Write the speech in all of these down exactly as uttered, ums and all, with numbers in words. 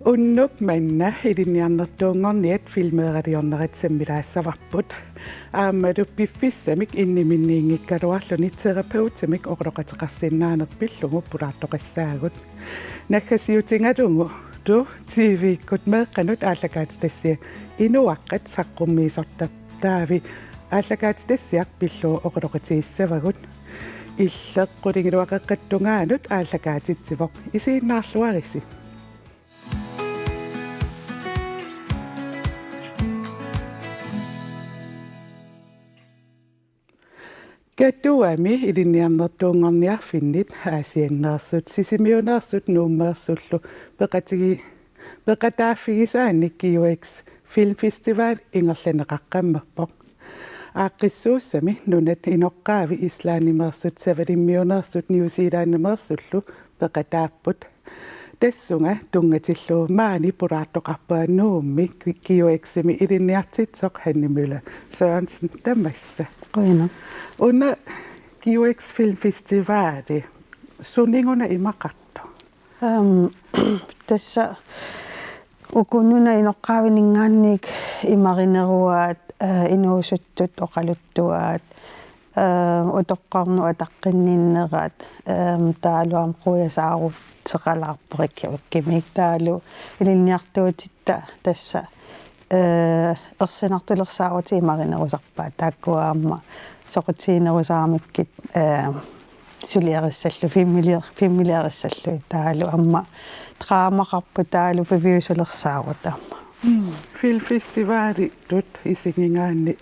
Unnuk manna ilinniarnertuunngorniat filmeeraliornerat sammilaassavarput. Aammalu piffissamik inniminniinngikkaluarluni terapeutimik oqaloqateqarsinnaaneq pillugu pulaartoqassaagut. Naggasiutigalugu tu T V-kkut meeqqanut aallakaatitassiaq inuaqqat saqqummiisortartaavi aallakaatitassiaq pillugu oqaloqatigissavagut. Illeqqutigiluaqeqqata tungaanut aallakaatitsivoq, isiginnaarluarisi. Katuami ilinniarnertuunngorniarfinnit Aasianneersut, Sisimiuneersut Nuummeersullu peqatigi-, peqataaffigisaannik G U X Filmfestival ingerlanneqaqqammerpoq. Aaqqissuussami nunat inoqqaavi Islandimeersut, Savalimmiuneersut New Zealandimeersullu peqataapput. Tassunga tunngatillugu maani pulaartoqarpunga Nuummi G U X-imi ilinniartitsisoq Hanne Møller Sørensen, tamassa. Qujanaq. Una G U X Filmfestivali suninnguna imaqartoq? Ehm, tassa uku nunat inoqqaavininngaanniit imarineruaat, eh, inuusuttut oqaluttuaat, eh, utoqqarnut ataqqinninnerat, ehm, taavalu aamma quiasaaruteqalaarpoq ikki-, ikkimik taavalu ilinniartuutitta tassa, eh, ersinartulersaarutit imarinerusarpaat, taakkua aamma soqutiginerusaramikkit, eh, suliarissallu, filmiliar-, filmiliarissallu taavalu aamma dramaqarpoq taavalu piviusulersaarutit aamma. Mm. Filmfestivalitut isigigaanni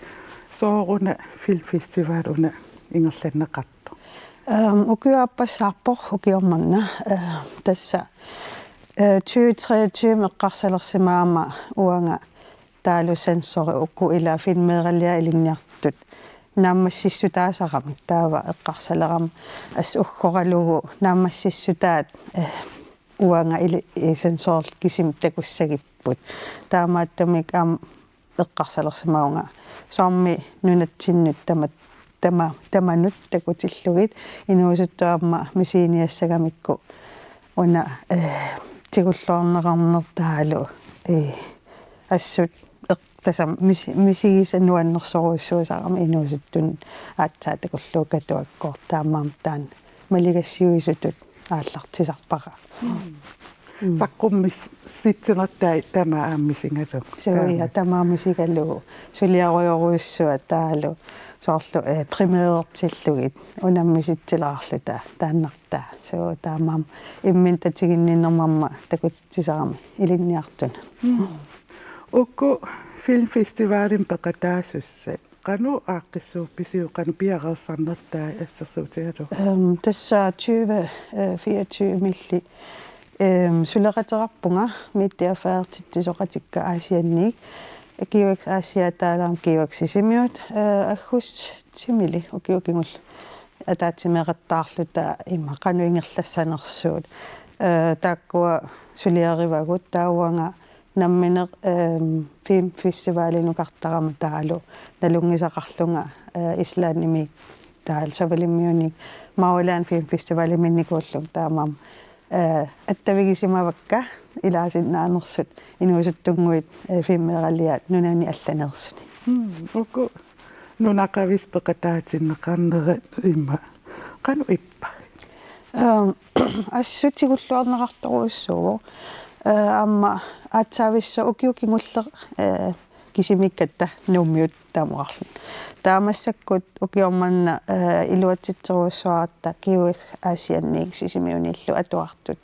sooruna filmfestival una ingerlanneqartoq? Ehm, ukioq aappassaarpoq, ukioq manna, eh, tassa, eh, tyve treogtyve eqqarsalersimagama uanga taavalu censori uku ila filmeeraliat ilinniartut naammassissutaasaramik, taava eqqarsalerama assut uggoralugu naammassissutaat, eh, uanga ili-, i censorit kisimik takussagipput. Taamaattumik aamma eqqarsalersimavunga soormi nunatsinnut tama-, tama-, tamanut takutillugit inuusuttut aamma misiginiassagamikku una, eh, tigulluarneqarneq taavalu, eh, assut eq-, tassami mis-, misigisat nuannersorujussuusarami inuusuttunut aatsaat takullugu Katuakkoortoq, taamaammat taanna maligassiuisutut aallartisarpara. Mm. Mm. Saqqummissitsinertai tamaat aamma misigalugu. Suu, ia, tamaat misigalugu. Suliarujorujussuaq taavalu soorlu, eh, premierertillugit unammisitsilaarluta taannartaa. Suu, taamaammat imminut tatiginninnermut aamma takutitsisarami ilinniartunut. Mm. Uku filmfestivalimi peqataasussat qanoq aaqqissuuppisiuk, qanoq piareersarnertai assersuutigalugu? Ehm, tassa tyve, eh, fireogtyve-milli, ehm, suleqateqarpunga medieaffærertitsisoqatikka Aasianniit, G U X Aasiaat taavalu aamma G U X Sisimiut, eh, aggustimiilli ukioq kingulleq ataatsimeeqattaarluta ima qanoq ingerlassanersugut. Eh, taakkua suliarivagut, taava uanga nammineq, ehm, filmfestivalinukartarama taavalu nalunngisaqarlunga, eh, Islandimiit taavalu Savalimmiuniit Maryland Filmfestivalimiinnikuullunga, taamaammat, eh, attavigisimavakka ilaasinnaanersut inuusuttunnguit, eh, filmeeraliaat nunani allaneersuni. Mm, uku nunaqavissat peqataatinneqarnerat ima qanoq ippa? Ehm, assut tigulluarneqartorujussuuvoq. Eh, aamma aatsaavissuaq ukioq kingulleq, eh, kisimiikkatta Nuummiut taamaqarluni. Taava massakkut ukioq manna, eh, iluatsitserujussuaratta G U X Aasianniit Sisimiuniillu atuartut,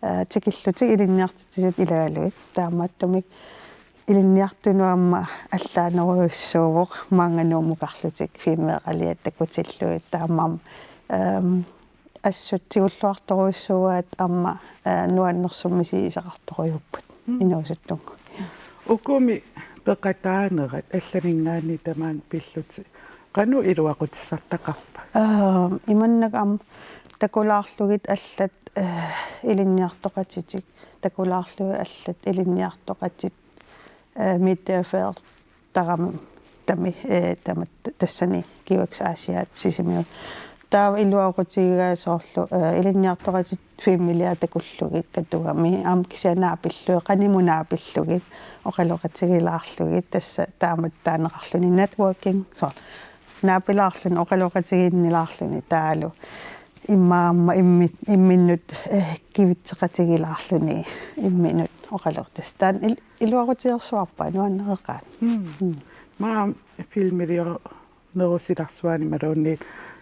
eh, tikillutik ilinniartitsisut ilagalugit. Taamaattumik ilinniartunut aamma allaanerujussuuvoq maanga Nuummukarlutik filmeeraliat takutillugit, taamaammat, ehm, assut tigulluartorujussuuaat aamma, eh, nuannersumik misigisaqartorujuupput. Mm. Inuusuttunnguit. Ukumi peqataanerat allaninngaanniit tamaani pillutit qanoq iluaqutissartaqarpa? Ehm, imannak aamma takulaarlugit allat, eh, ilinniartoqatitik, takulaarlugit allat ilinniartoqatit, eh, medieaffærertarami, tami, eh, tama, tassani G U X Aasiaat Sisimiut. Taava iluaqutigigaa soorlu, eh, ilinniartoqatitta filmiliaq takullugit katugami, aamma kisianni naapillugit, qanimut naapillugit, oqaloqatigilaarlugit, tassa taamatut taaneqarluni networking, soorlu naapilaarluni, oqaloqatigiinnilaarluni taavalu. Immaqa aamma immi-, imminnut, eh, kivitseqatigilaarluni, imminnut oqaloqatigilaarluni. Taanna il-, iluaqutigersuarpaa, nuannareqaat. Mm. Mm. Maanna filmilior- nerusilarsuani imaluunniit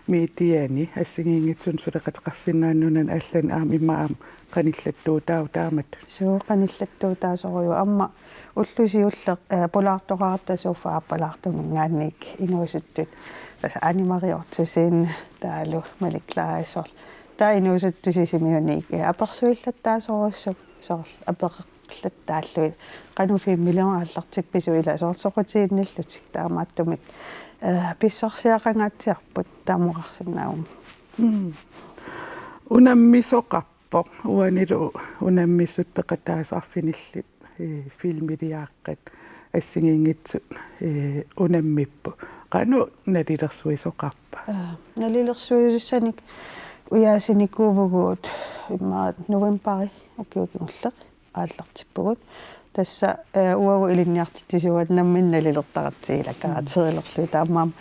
mediani assigiinngitsunik suleqateqarsinnaanani nunani allani aamma immaqa aamma qanillattuutaavoq taamatut. Suu, qanillattuutaasorujuk aamma ulloq siulleq, eh, pulaartoqartarpoq sofa aappalaartuminngaanniit inuusuttut. Tassa Anne Marie Ottosen taavalu Malik Leisler. Taava inuusuttut Sisimiuniit, eh, apersuillattaasorujussuupput soorlu apereq- -llattaallugit. Qanoq filmiliorneq aallartippisigit ilaa soorlu soqutiginnillutik taamaattumik, eh, pissarsiaqangaatsiarput taamoqarsinnaaguma. Mm. Unammisoqarpoq. Uanilu unammisut peqataasoq arfinillit, eh, filmiliaaqqat assigiinngitsut, eh, unammipput. Qanoq nalilersuisoqarpa? Eh, nalilersuisussanik ujaasinikuuvugut immaqa novembari ukiut kingulleq aallartippugut. Tassa, eh, uagut ilinniartitsisuugatta nammineq nalilertaratsigit ilaa karakterilerlugit taamaammat,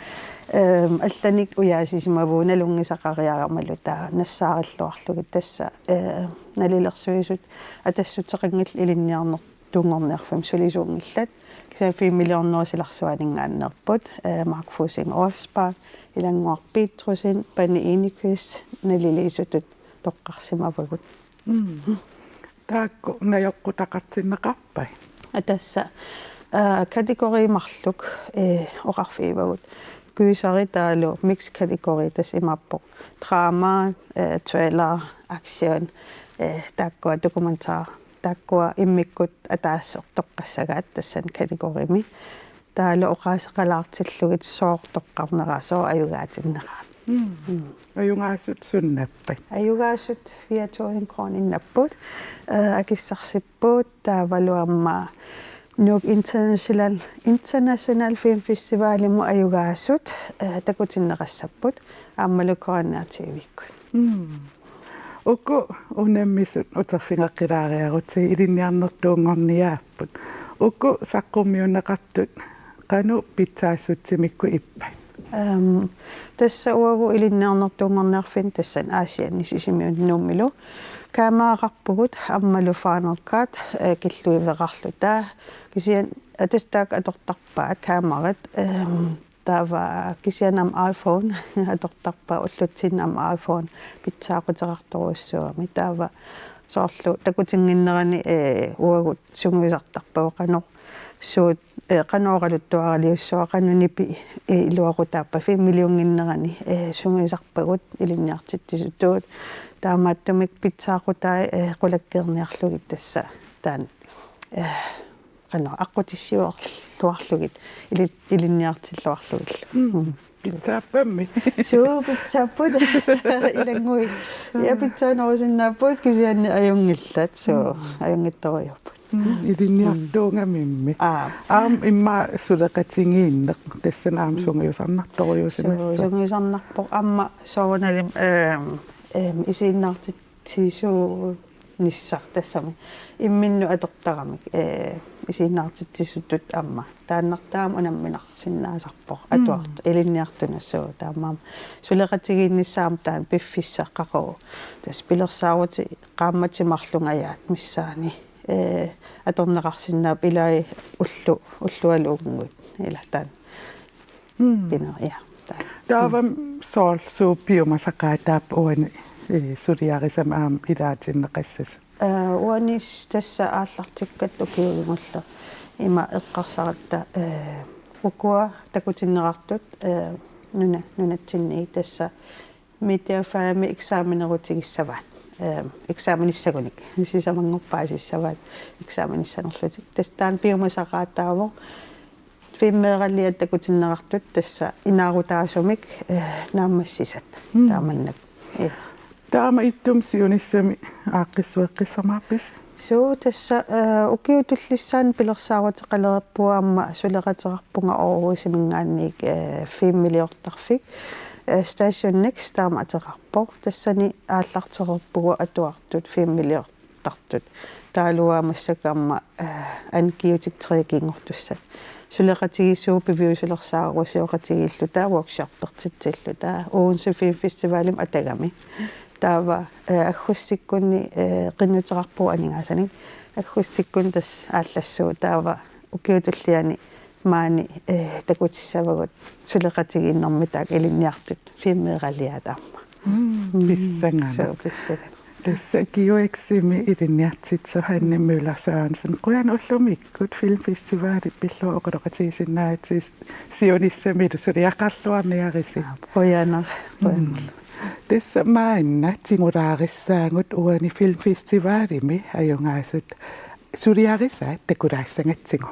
ehm, allanik ujaasisimavugut nalunngisaqariaramalu taava nassaarilluarlugit tassa, eh, nalilersuisut atassuteqanngillat ilinniarnertuunngorniarfimmut sulisuunngillat. Kisianni filmiliornerusilarsuaninngaanneerput, eh, Mark Fusing Rosbach, Ilannguaq Petrussen, Pani Enquist naliliisutut toqqarsimavagut. Mm. Taakku najoqqutaqartinneqarpai? Aa, tassa, aa, kategori marluk, ee, oqarfigivagut. Gyseri taavalu mixed kategori tassa imaappoq drama, ee, thriller, action, ee, taakkua dokumentar, taakkua immikkut ataaseq toqqassagaat tassani kategorimi. Taavalu oqaaseqalaartillugit sooq toqqarneraat, sooq ajugaatinneraat. Mm. Mm. Ajugaasut sunaappat? Ajugaasut fire tusind kroninnapput, eh, akissarsipput, taavalu aamma Nuuk International, International Film Festivalimut ajugaasut, eh, takutinneqassapput, aammalu K N R T V-kkut. Mm. Uku unammisut uterfigeqqilaariarutsigit ilinniarnertuunngorniaapput. Uku saqqummiunneqartut qanoq pitsaassutsimikku ippat? Ehm, tassa uagut ilinniarnertuunngorniarfinni tassani Aasianni Sisimiuni Nuummilu kameraqarpugut aammalu Final Cut, eh, killuiveqarluta. Kisianni, eh, tassa taakku atortarpaat kamerat, ehm, taava kisianni aamma iPhone atortarpaat, ullutsinni aamma iPhone pitsaaquteqartorujussuugami. Taava soorlu takutinnginnerani, ee, uagut sungiusartarpagut qanoq suut, ee, qanoq oqaluttuaraliussuaq, qanoq nipi, ee, iluaqutaappat filmiliunnginnerani, ee, sungiusarpagut ilinniartitsisutut. Taamaattumik pitsaaqutai, ee, qulakkeerniarlugit tassa taanna, ee, qanoq aqqutissiuarluarlugit ili-, ilinniartilluarlugillu. Mm. Mm. Pitsaappammi? Suu, pitsaapput. Ilannguit. Ja, pitsaanerusinnaapput kisianni ajunngillat. Suu, mm, ajunngitsorujuupput. Mm, ilinniartuugamimmi. Aa. Aamma immaqa suleqatigiinneq. Tassani aamma, mm, sungiusarnartorujuusimassaaq. Suu, sungiusarnarpoq aamma soorunalimi, ehm, ehm, isiginnaartitsisut nissaq tassami imminnut atortaramik, ee, isiginnaartitsisutut aamma. Taannartaa aamma unamminarsinnaasarpoq. Mm. Atuartut, ilinniartunut suu. Taamaammat suleqatigiinnissaa aamma taanna piffissaq qaqugu. Tassa pilersaarutit qaammatit marlungajaat missaanni, ee, atorneqarsinnaapput ilai ullu-, ullualuunnguit ila taanna. Mm. Piner, ja. Taava, mm, soorlu suut piumasaqaataappat uani, eh, suliarisami aamma ilaatinneqassasut? Eh, uani s-, tassa aallartikkatta ukiut kingulliit ima eqqarsaratta, eh, ukua takutinneqartut, eh, nuna-, nunatsinni tassa mediefagimi eksamenerutigissavaat. Eh, eksamenissagunik. Sisamanngorpat paasissavaat eksamenissanerlutik. Tassa taanna piumasaqaataavoq. Filmeeraliat takutinneqartut tassa inaarutaasumik, eh, naammassisat. Mm. Taamannak. Ja. Taama ittumik siunissami aaqqissueqqissamaarpisi? Suu, tassa, eh, ukiut tullissaani pilersaaruteqalerpunga aamma suleqateqarpunga Aarhusiminngaanniit, eh, filmiliortarfik. Eh, Station Next taama ateqarpoq. Tassani aallartereerpugut atuartut filmiliortartut. Taavalu massakkut aamma, eh, Anne Gothic tre-kinngortussat. Suleqatigiissuugut piviusulersaarusioqatigiilluta, workshoppertitsilluta, Odense Film Festivalimi atagami. Taava, eh, aggustikkunni, eh, qinnuteqarpugut aningaasanik. Aggustikkunni tassa aallassuugut, taava ukiup tulliani maani, eh, takutissavagut suleqatigiinnermik taakku ilinniartut filmeeraliaat aamma. Mm, mm. Pissanganaq. Suu, pissanganaq. Tassa G O X-imi ilinniartitseq Hanne Møller Sørensen. Qujanaq ullumikkut filmfestivalip pillugu oqaloqatigisinnaagakkit siunissamilu suliaqarluarniarisi. Qujanaq, qujanaq. Mm. Tassa maanna tigulaarissaagut uani filmfestivalimi ajugaasut suliarisaat takulaassagatsigu.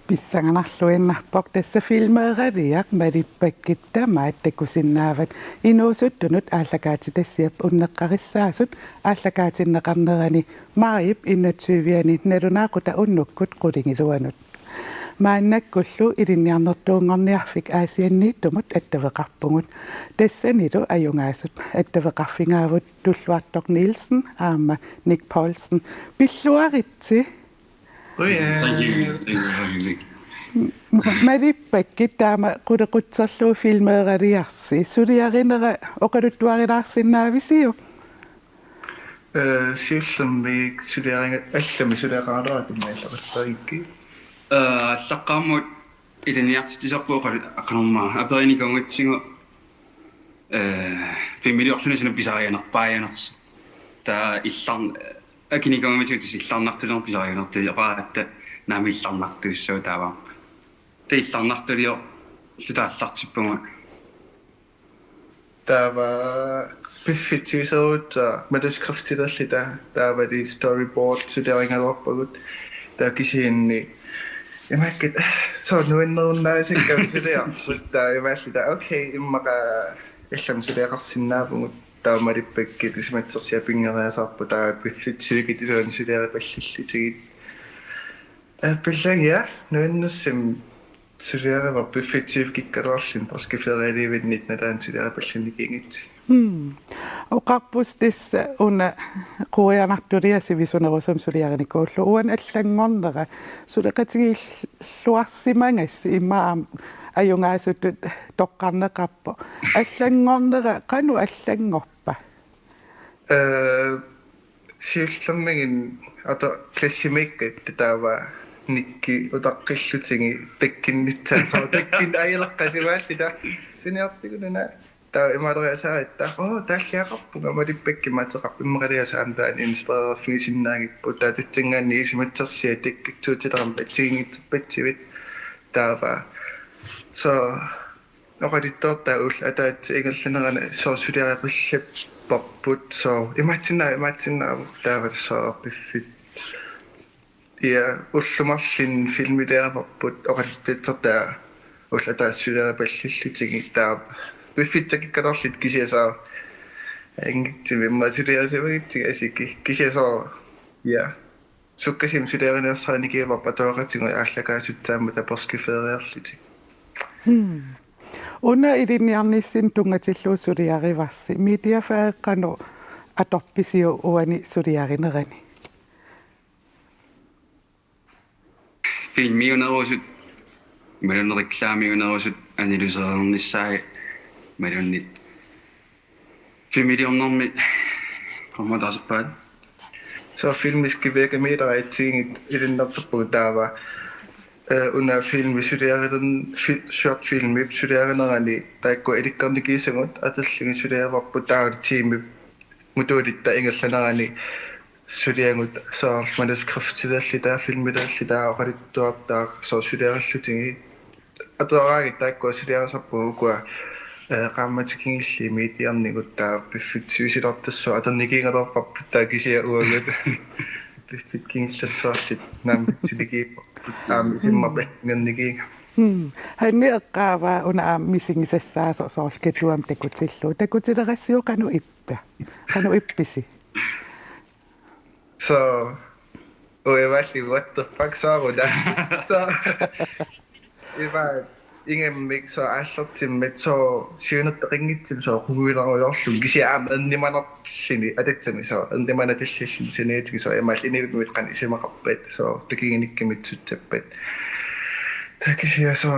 Pissanganarluinnarpoq, tassa filmeeraliaq Malippakkit tamaat takusinnaavat inuusuttunut aallakaatitassiap unneqqarissaasut aallakaatinneqarnerani maajip enogtyve-ani nalunaaqutaq unnukkut qulingiluanut. Maannakkullu ilinniarnertuunngorniarfik Aasianniittumut attaveqarpugut. Tassanilu ajugaasut attaveqarfigaavut Tulluartoq Nielsen aamma Nick Poulsen. Pilluaritsi. Ui, øh. Thank you, thank you, thank you. Malippakkit taama qulequtserlugu filmeeraliarsi. Suliarinera oqaluttuarilaarsinnaavisiuk? Øh, siullermik suliariga-, allamik suliaqaraluartumik aallartarikkit. Øh, aallaqqaammut ilinniartitsisarput oqalu-, aqanermaa aperinikuugatsigu, øh, filmiliorluni suna pisarianerpaajanersoq. Taava illarn-, akinikuugamitsigu tassa illarnartuliorneq pisarianertut oqarput, naamik illarnartussaagut taava. Taava illarnartuliorluta aallartippugut. Taava piffissaq sivisoorujussuaq manuskriptilerluta, taavalu storyboard suliarigaluarpagut. Taava kisianni imaakkat, soorlu nuannerunnaasakka suliarput, taava imaalluta, okay, immaqa allamik suliaqarsinnaavugut. Taava Malippakkit isumatsersiaq pinngeriasaarpoq, taava piffissap sivikitsup iluani suliaripallallutigit. Ee, pillagit, nuannersunik suliarivarput, piffissap sivikikkaluarluni, påskeferielivinni nalaani suliaripallannikuugatsigit. Hmm. Oqarpusi tassa una quianartuliaq sivisunerusumik suliarinikuullugu, uani allanngornera suleqatigiilluarsimagassi, immaqa aamma ajugaasutut toqqarneqarpoq. Allanngornera qanoq allanngorpa? Øh, siullermik ata klassimiikkatta taava Nikki utaqqillutigi takkunnissaat, soorlu takkuneq ajaleqqasimaalluta, suniartigununa. Taava imaaleriasaarutta, oo, taalliaqarpunga, Malippakkimik ateqarpoq, immaqaliasaarami taanna inspirererfigisinnaagippoq, taava tassanngaanniit isumatsersiaq takkuttuutilerami assigiinngitsorpassuit. Taava soorlu oqaluttuartaa ullut ataatsip ingerlanerani soorlu suliaripallapparput, soorlu imaatsinnaavoq, imaatsinnaavoq, taava soorlu piffissap Ja, ullut marluk filmiliaraarput oqaluttuassartaa ullut ataaseq suliaripallillutigit, taava piffissakikkaluarluta kisianni soorlu anngitsimik immaqa suliarisimagutsigit asiki kisianni soorlu, ja. Sukkasuumik suliarinersaanikuuarput atoqatigut aallakaatitaammat tapersersuiffeeriarlutik. Una ilinniarnissinni tunngatillugu suliarivarsi. Mediafagit qanoq atorpisiuk uani suliarinerani? Filmiunerusut, imaluunniit reklamiunerusut analyseernissaat, imaluunniit filmiliornermi, qaammatit taasarpaat. Soorlu filmit skivirkemidler atsigiinngitsut ilinniartarpagut taava, eh, una filmi suliarilern-, fi-, short filmip suliarinerani taakku ilikkarnikuusagut atorlugit suliarivarput taava tiimip modulitta ingerlanerani suliagut soorlu manuskriptilerluta filmilerluta oqaluttuartaaq soorlu suliarillutigit. Atoraagit taakku suliarisarpagut ukua, eh, qaammatit kingulliit mediarnigut taava piffissaq siusilaartussua atornikuugaluarparput taava kisianni uagut piffissaq kingullersuarluta naammassinikiipparput aamma isummat Mm. Allanngernikuugama. Mm. Hanni eqqaavaa una aamma misigisassaasoq soorlu Katuami takutillugu. Takutilerassiuk qanoq ippa? Qanoq ippisi? So, uivalli what the fuck sooruna. So, iva ingammik so aallartimmat so siunertaqanngitsumik so qunguilarujoorlunga kisianni aamma ernumanarluni ataatsimik so ernumanatillilluni saniatigut so imaal inuit qanoq isumaqarpat so takugunikkumut sussappat. Taava kisianni so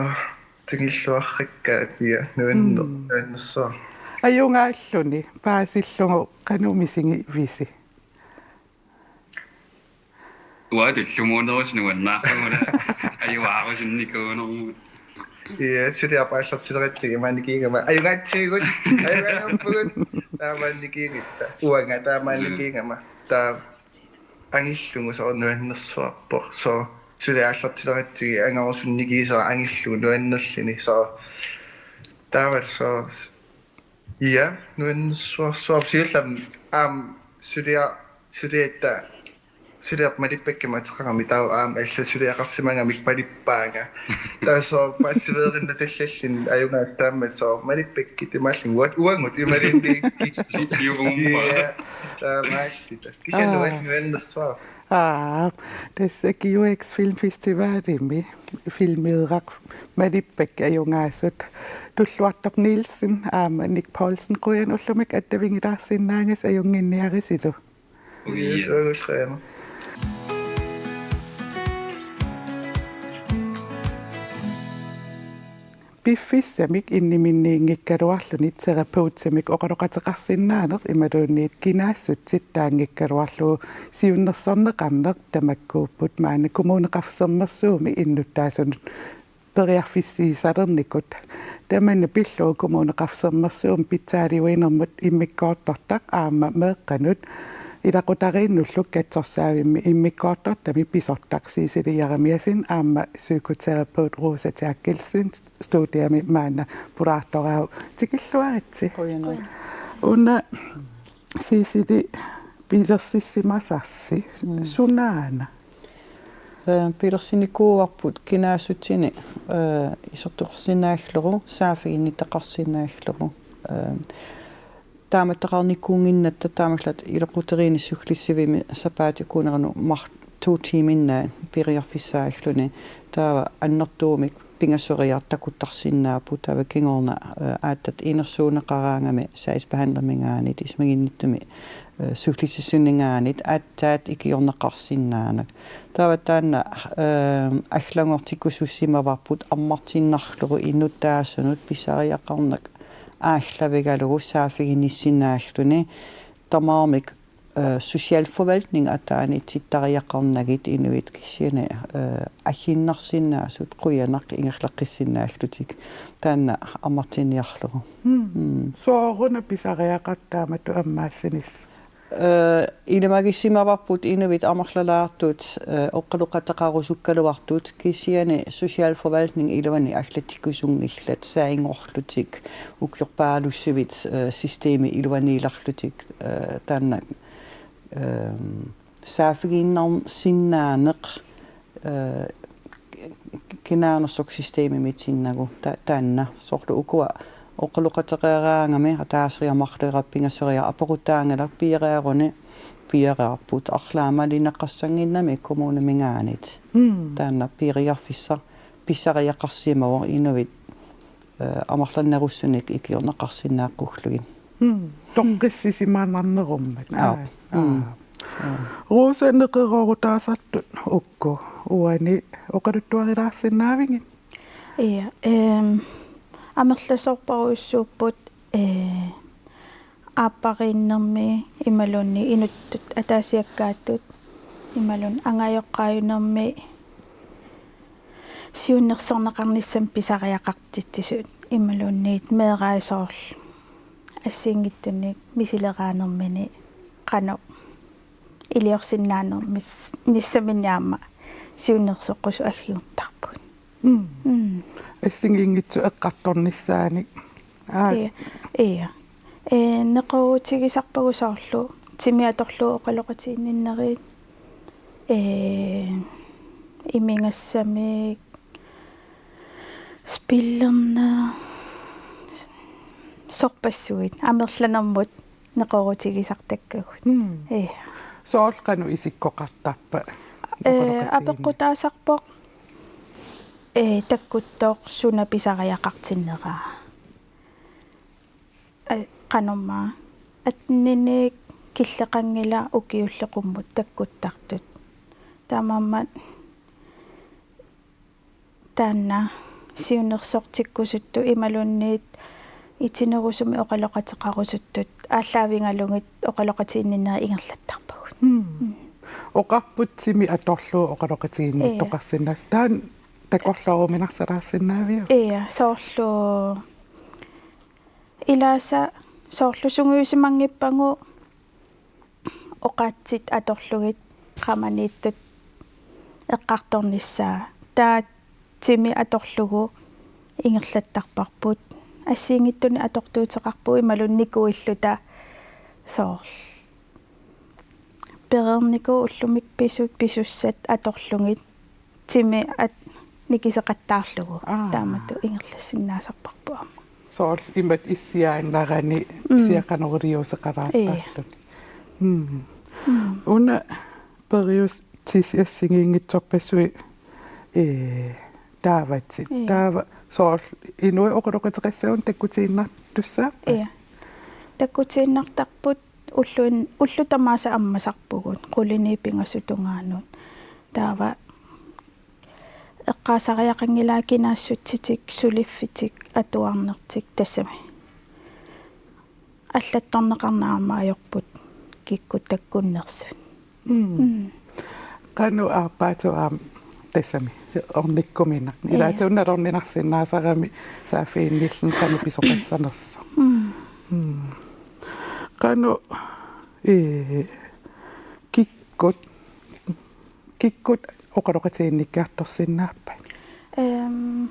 tingilluarrakkaat ja nuanner-, Mm. nuannersuaq. Ajugaalluni paasillugu qanoq misigivisi? Uanga tullumuunerusut nuannaarluguna ajugaarusunnikuunermut. Ja, suli aallartileratsigit imaannikiigama. Ajugaatsigut, ajugaanerpugut. Taamaannikiigutta. Uanga taamaannikiigama. Taava angillugu soorlu nuannersuarpoq. So, suli aallartileratsigit angarusunnikuusara angillugu nuannerluni. So, taava so, ja, nuannersuarsuarpoq siullermik aamma sulia-, suliatta suliaq malippakkama ateqarami taava aamma allat suliaqarsimagamik malippaanga. Taava so paatsiveerinnattallalluni ajugaasut taama so malippakkit imaallunga uat-, uagut imaluunniit. Suliugumpaa. Ja, taamaalluta. Kisianni Aa. Uanga nuannersuaq. Aa, tassa G U X Filmfestivalimi filmeeraq malippakkit ajugaasut. Tulluartoq Nielsen aamma Nick Poulsen, qujanaq ullumi attavigilaarsinnaagassi, ajunnginniarisilu. Yes, uagut qujanaq. Piffissamik inniminniinngikkaluarluni terapeutimik oqaloqateqarsinnaaneq imaluunniit kinaassutsittaanngikkaluarlugu siunnersorneqarneq tamakkuupput maanna Kommuneqarfik Sermersuumi innuttaasunut periarfissiisalernikut. Tamanna pillugu Kommuneqarfik Sermersuumi pitsaaliuinermut immikkoortortaq aamma meeqqanut ilaqutariinnullu katsorsaavimmi immikkoortortami pisortaq Cecilie Jeremiassen aamma psykoterapeut Rosa Terkelsen studiami maanna pulaartoraavoq. Tikilluaritsi. Qujanaq. Una Cecilie pilersissimasarsi. Mm. Sunaana? Eh, pilersinnikuuarput kinaassutsini, eh, isertoqarsinnaallugu, saaffiginnittaqarsinnaallugu. Eh, taamattaqarnikuunnginnatta taamallat ilaqutariinni Sullissivimmi sapaatip akuunerani marluk to tiiminnaat periarfissaalluni. Taava annertuumik pingasoriartut takuttarsinnaapput taava kingorna, eh, aatsaat inersuunneqaraangami sagsbehandlerminngaanniit isumaginnittumi, eh, sullissisuninngaanniit aatsaat ikiorneqarsinnaaneq. Taava taanna, eh, allanngortikkusussimavarput ammartinnarlugu innuttaasunut pisariaqarneq aallavigalugu saaffiginnissinnaalluni tamarmik, eh, socialforvaltning ataani tittariaqarnagit inuit kisianni, eh, aggiinnarsinnaasut qujanaq ingerlaqqissinnaallutik. Taanna ammartinniarlugu. Mm. Mm. Sooruna pisariaqartut taamatut ammaassinis? Eh, ilimagissimavarput inuit amerlalaartut, eh, oqaloqateqarusukkaluartut kisianni socialforvaltning iluani allatsikkusunngillat saanngorlutik ukiorpaalussuit, eh, systemi iluaniilerlutik, eh, taanna, ehm, saaffigiinnarsinnaaneq, eh, kinaanersoq systemimiitinnagu ta-, taanna. Soorlu ukua oqaloqateqaraangami ataasiarluni marloriarluni pingasoriarluni apeqqutaanngilaq piiaruni piiarput arlaat malinnaaqassannginnami kommuniminngaanniit. Mm. Taanna piiriarfissaq pisariaqarsimavoq inuit, eh, amerlanerusumik ikiorneqarsinnaaqqullutik. Mm. Toqqissisimanarnerummat. Aap. Aap. Mm. Aap. Rose, neqeroorutaasartut uku uani oqaluttuarilaarsinnaavigit? Ja, ehm, amerlasoorparujussuupput, eh, aappariinnermi imaluunniit inuttut ataasiakkaattut imaluunniit angajoqqaajunermi siunnersorneqarnissamik pisariaqartitsisut imaluunniit meeraasoorl assigiinngitsunik misileraanermini qanoq iliorsinnaanermis-, nissaminni aamma siunnersoqqusut aggiuttarput. Mm. Mm. Assigiinngitsut eqqartornissaannik. Aa. Ja, ja. Eh, neqeroorutigisarpagut soorlu timi atorlugu oqaloqatiginninnerit, eh, imigassamik, spillerneq, sorpassuit amerlanermut neqeroorutigisartakkagut. Mm. Ja. Soorlu qanoq isikkoqartarpa? Eh, oqaloqatigiinneq. Apeqqutaasarpoq, eh, takkuttoq suna pisariaqartinnera. Eh, qanormaa. Atteniniit killeqanngilaq ukiulli qummut takkuttartut. Taamaammat taanna siunnersortikkusuttut imaluunniit itinerusumik oqaloqateqarusuttut aallaavigalugit oqaloqatiginninnerit ingerlattarpagut. Mm. Mm. Oqarput timi atorlugu oqaloqatiginnittoqarsinnaasut. Ja. Taanna takorlooruminarsalaarsinnaaviuk? Ja, soorlu ilaasa soorlu sungiusimanngippagu oqaatsit atorlugit qamaniittut eqqartornissaa. Taava timi atorlugu ingerlattarparput. Assigiinngitsunik atortuuteqarpugut imaluunniit nikuilluta soorlu. Pereernikuuvoq ullumi pisut pisussat atorlugit timi at-, nikiseqattaarlugu. Aa. Taamatut ingerlassinnaasarparput aamma. Soorlu imatut issiaannarani. Mm. Kisianni qanoq iliuuseqalaartarluni. Ii. Mm. Mm. Una periuseq assigiinngitsorpassuit, ee, taavatit. Ii. Taava soorlu inuit oqaloqateqassagunik takkutiinnartussaappat? Ii. Takkutiinnartarput ulluin-, ullut tamaasa ammasarpugut. Quliniit pingasut tungaanut. Taava eqqaasariaqanngilaat kinaassutsitik, suliffitik, atuarnertik tassami. Allattorneqarneq aamma ajorput kikkut takkunnersut. Mm. Mm. Qanoq aappaattut aamma tassami ornikkuminarneq. Ii. Ilaatigut nalorninarsinnaasarami saaffiginnilluni qanoq pisoqassanersoq. Mm. Mm. Qanoq, ee, kikkut, kikkut oqaloqatiginnikkiartorsinnaappat? Ehm,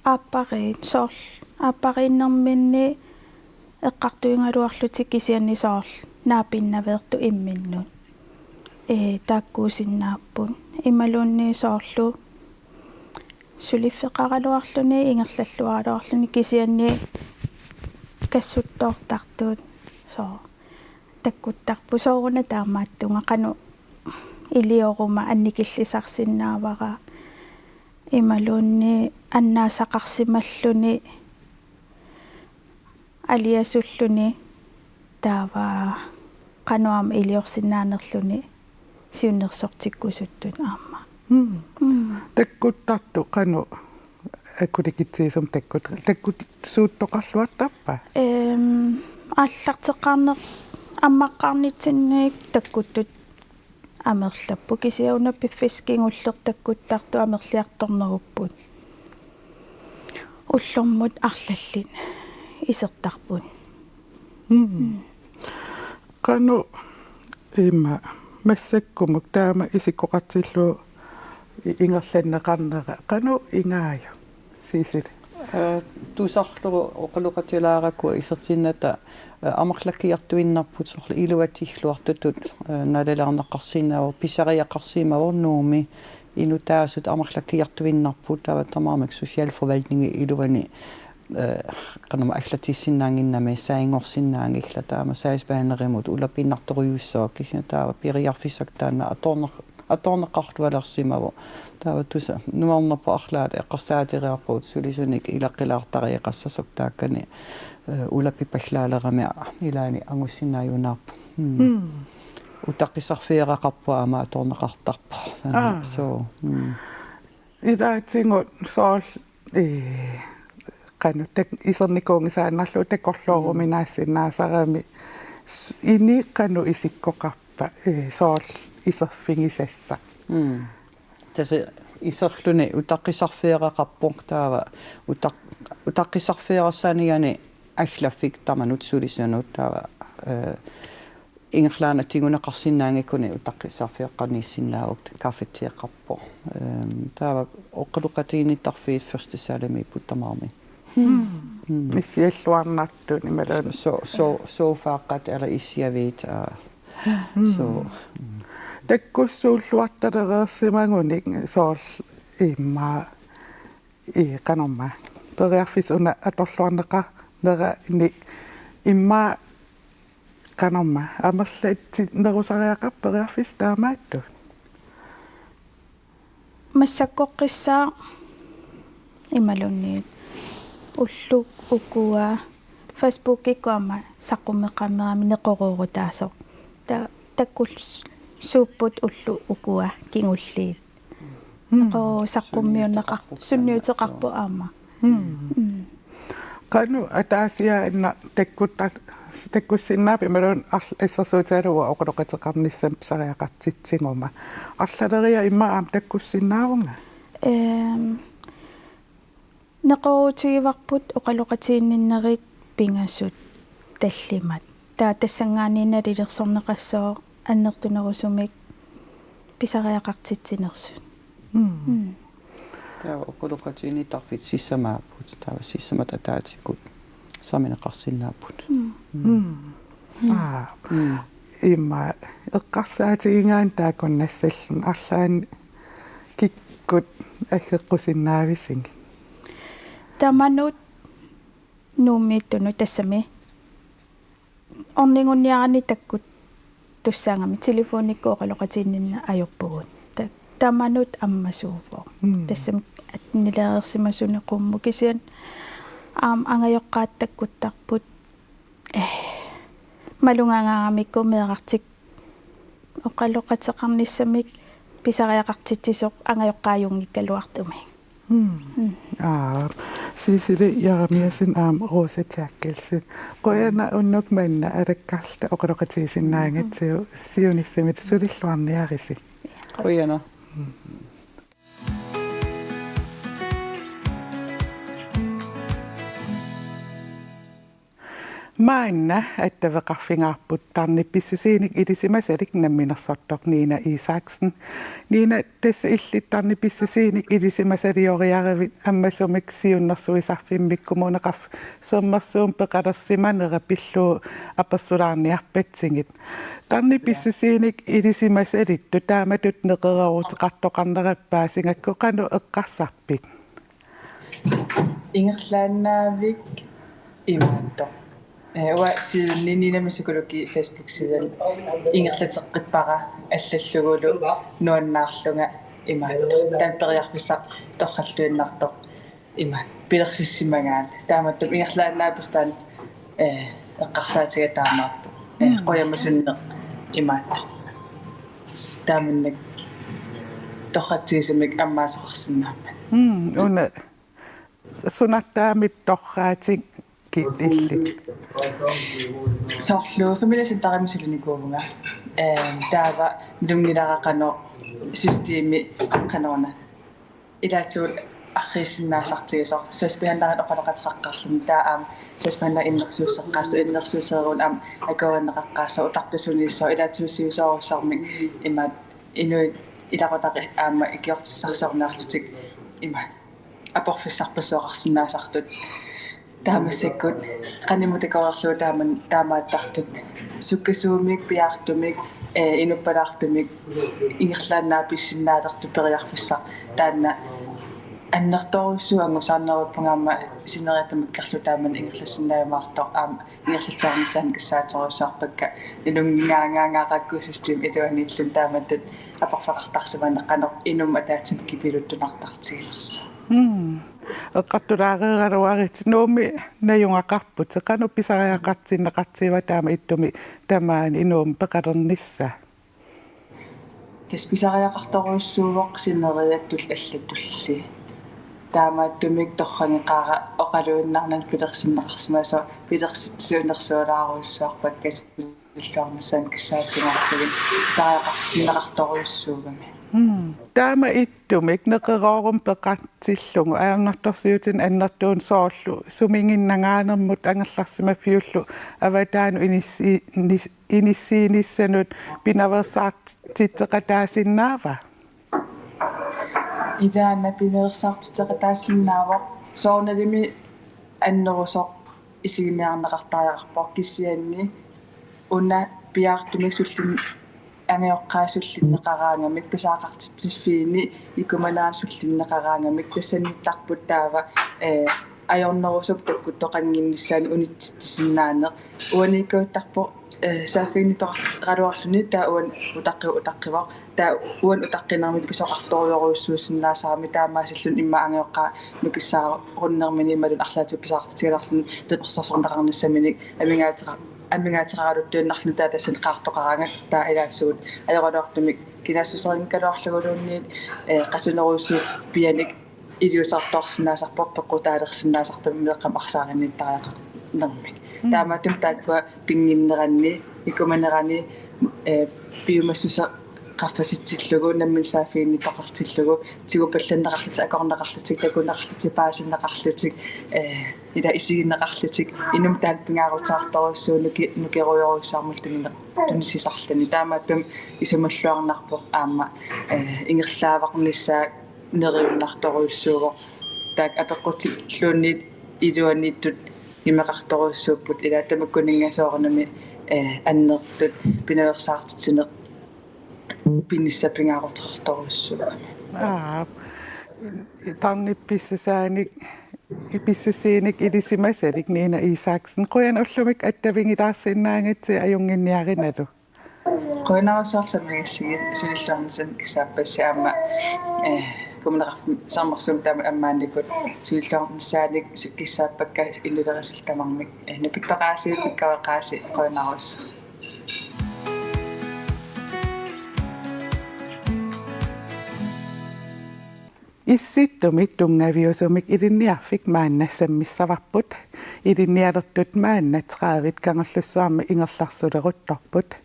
aappariit, soorlu aappariinnerminni eqqartuigaluarlutik kisianni soorlu naapinnaveertut imminnut. Ee, taakkuusinnaapput. Imaluunniit soorlu suliffeqaraluarluni, ingerlalluaraluarluni kisianni kassuttoortartut. Soorlu takkuttarput sooruna taamaattunga qanoq ilioruma annikillisarsinnaavara. Imaluunniit annaasaqarsimalluni aliasulluni taava qanoq aamma iliorsinnaanerluni siunnersortikkusuttut aamma. Mm. Mm. Takkuttartut qanoq akulikitsigisumik takkut-, takkuttuuttoqarluartarpa? Ehm, aallarteqqaarneq ammaqqaarnitsinni takkuttut amerlapput kisianni una piffissaq kingulleq takkuttartut amerliartornerupput. Ullormut arlallit isertarput. Mm. Mm. Qanoq ima massakkumut taama isikkoqartillugu i-, ingerlanneqarnera qanoq ingaajuk, Sissel? Eh, tusarlugu oqaloqatilaarakku isertinnata, eh, amerlakkiartuinnarput soorlu iluatigilluartutut, eh, naliliineqarsinnaavoq, pisariaqarsimavoq Nuummi, inutaasut amerlakkiartuinnarput taava tamarmik socialforvaltningi iluani, eh, qanormaa allatissinnaannginnami saanngorsinnaanngillat taama sagsbehandlerimut ulapinnartorujussuaq kisianni taava periarfissaq taanna atuarneq-, atuarneqartualersimavoq. Taava tusa nuannerpoq arlaat eqqarsaateriarpugut sulisunik ilaqqilaartariaqassasoq taakkani, eh, ulapipallaalerami ilaanni angusinnaajunaarpoq. Mm. Mm. Utaqqisarfigeqaqarpoq aamma atuarneqartarpoq. Aa. So, mm. Ilaatigut soorlu, eh, qanoq tak-, isernikuunngisaannarlugu takorlooruminaassinnaasarami s-, ini qanoq isikkoqarpa, eh, soorlu iserfigisassaq. Mm. Tassa iserluni utaqqisarfigeqaqarpoq taava utaq-, utaqqisarfigeqassaniani allaffik tamanut sulisunut taava, eh, ingerlaannaq tiguneqarsinnaanngikkuni utaqqisarfeqarnissinnaavoq kaffitseqarpoq. Ehm, taava oqaloqatiginnittarfiit første salamiipput tamarmik. Mm. Mm. Issialluarnartut imaluunniit. So-, so-, sofaaqqat eller issiaviit, aa. Mm. So, mm. Takkussuulluartalereersimagunik soorlu immaqa ii, qanormaa. Periarfissaq una atorluarneqarnerani immaqa qanormaa. Amerlatsinnerusariaqarpa periarfissaq taamaattut? Massakkorpiaq imaluunniit ulloq ukua Facebookikkut aamma saqqummeqarnerami neqeroorutaasoq. Ta-, takkussuupput ulloq ukua kingulliit. Mm. Neqeroorut saqqummiunneqar-, sunniuteqarpoq aamma. Mm. Mm. Qanoq ataasiaannaq takkutta-, takkussinnaappit imaluunniit arl-, assersuutigalugu oqaloqateqarnissamut pisariaqartitsiguma. Arlaleriarlunga immaqa aamma takkussinnaavunga? Ehm, neqeroorutigivarput oqaloqatiginninnerit pingasut tallimat. Taava tassanngaanniit nalilersorneqassooq annertunerusumik pisariaqartitsinersut. Mm. Mm. Taava oqaloqatiginnittarfik sissamaapput. Taava sissamat ataatsikkut sammineqarsinnaapput. Mm. Mm. Mm. Aa. Mm. Immaqa eqqarsaatigigaanni taakkunannga arlaannik kikkut aggeqqusinnaavisigit? Tamanut Nuummiittunut tassami orniguniarani takkuttussaagami telefonikkut oqaloqatiginninneq ajorpugut. Ta-, tamanut ammasuuvoq. Mm. Tassami attennilereersimasuni qummut kisianni aamma angajoqqaat takkuttarput. Eh, malugaangamikku meerartik oqaloqateqarnissamik pisariaqartitsisoq angajoqqaajunngikkaluartumik. Mm. Mm. Aa, Cecilie Jeremiassen aamma Rosa Terkelsen. Qujanaq unnuk manna alakkarluta oqaloqatigisinnaagatsigu siunissami sulilluarniarisi. Qujanaq. Mm. Maanna attaveqarfigaarput tarnip pissusiinik ilisimasalik namminersortoq Nina Isaksen. Nina, tassa illit tarnip pissusiinik ilisimasalioriaravit ammasumik siunnersuisarfimmik Kommuneqarfik Sermersuumi peqalersimanera pillugu apersulaarniarpatsigit. Tarnip pissusiinik ilisimasalittut taamatut neqerooruteqartoqarnerat paasigakku qanoq eqqarsarpit? Ingerlaannavik imaattoq. Eh, uanga siunninnami psykologi Facebook-sidani ingerlateqqippara allallugulu nuannaarlunga imaattoq. Taanna periarfissaq torralluinnartoq imaattoq. Pilersissimagaanni. Taamatut ingerlaannavik taanna, eh, eqqarsaatigaara taamaappoq. Eh, mm, qujamasunneq imaattoq. Taamannak torratsigisumik ammaasoqarsinnaammat. Mm, una sunartaamik torraatikkit illit? Soorlu familiecenterimi sulinikuuvunga. Ehm, taava nalunngilara qanoq systemi qanoruna. Ilaatigut arriissinnaasartigisoq. Sagsbehandlerit oqaloqateqaqqaarluni taava aamma sagsbehandlerit innersuusseqqaassaaq, innersuussereeruni aamma akuerineqaqqaassaaq, utaqqisuniissaaq, ilaatigut sivisoorujussuarmik imaattoq inuit ilaqutariit aamma ikiortissarsiorniarlutik imaattoq. aporfissarpassuaqarsinnaasartut. Taamaasikkut qanimut takoreerlugu taama-, taamaattartut sukkasuumik, piaartumik, ee, inuppalaartumik ingerlaannaq pissinnaalertut periarfissaq taanna annertoorujussuuvoq. Angusaarneruppunga aamma sineriak tamakkerlugu taama ingerlassinnaajumaartoq aamma ingerlalluarnissaannik kissaaterujussuarpakka. Inunngaangaangaaqaakkuussustim iluaniilluni taamatut aporfeqartarsimaneq qanoq inummut ataatsimut kipiluttunartartiginersoq. Mm. Eqqartulaareeraluaritsi Nuummi najugaqarputit, qanoq pisariaqartinneqartigiva taama ittumi tamaani Nuummi peqalernissaa? Tassa pisariaqartorujussuuvoq sineriattulli allatulli. Taamaattumik torrageqaara oqaluinnarnani pilersinneqarsimasoq, pilersitsisuunersualaarujussuarpakka siullernissaannik kissaatigaarlugit pisariaqartinneqartorujussuugami. Mm. Taama ittumik neqeroorumik peqartillugu ajornartorsiutinik annertuunik soorlu sumiginnagaanermut angerlarsimaffiullu avataanut inissi-, nis-, inissiinissanut pinaveersaartitseqataasinnaava? Ilaana pinaveersaartitseqataasinnaavoq, soorunalimi annerusoq isiginiarneqartariaqarpoq, kisianni una piaartumik sullin-, angajoqqaat sullinneqaraangamik, pisariaqartitsiffiini ikumanerani sullinneqaraangamik, tassaniittarput taava, ee, ajornerusukkut takkuttoqannginnissaanut unitsitsisinnaaneq. Uaniikkaluartarpoq, ee, saaffiginnittoqaraluarluni, taava uani utaqqivoq utaqqivoq. Taava uani utaqqinermini pisoqartorujorujussuusinnaasarami, taamaasilluni immaqa angajoqqaat nukissaarunnermini imaluunniit arlaatigut pisariaqartitigilaarluni tapersersorneqarnissaminik amigaateqa-, amigaateqaraluttuinnarluni, taava tassani qaartoqaraangat, taava ilaatigut ajoraluartumik kinaassuseqanngikkaluarluguluunniit, ee, qasunerujussuit pianik iliuuseqartoqarsinnaasarpoq peqqutaalersinnaasartumik meeqqamik arsaarinnittarneqarnermik. Mm. Taamaattumik taakkua pinnginneranni, ikumanerani, ee, piumassuseq qaffasitsillugu, nammineq saaffiginnittoqartillugu, tigupallanneqarlutik, akorneqarlutik, takuneqarlutik, paasinneqarlutik, ee, ila isigineqarlutik, inummut taanna pingaaruteqartorujussuuvoq, nuki-, nukerujorujussuarmik tunine-, tunissisarluni. Taamaattumik isumalluarnarpoq aamma, ee, ingerlaavarnissaa neriunnartorujussuuvoq. Taakku apeqqutilluunniit iluaniittut nimeqartorujussuupput, ila tamakkuninnga soorunami, ee, annertut pinaveersaartitsineq pinissaq pingaaruteqartorujussuugami. Aap. Tarnip pissusaanik, pissusiinik ilisimasalik Nina Isaksen. Qujanaq ullumi attavigilaarsinnaagatsigit, ajunnginniarinalu. Qujanarsuaq sammigassigit, siullernissaannik kissaappassi aamma, ee, Kommuneqarfik Sermersuup taama ammaannikut siullernissaannik su-, kissaappakka inulerisullu tamarmik, ee, nukittoqaasi, pikkoreqaasi, qujanarsuaq. Issittumik tunngaviusumik ilinniarfik maanna sammissavarput. Ilinnialertut maanna tredive Kangerlussuarmi ingerlarsuleruttorput.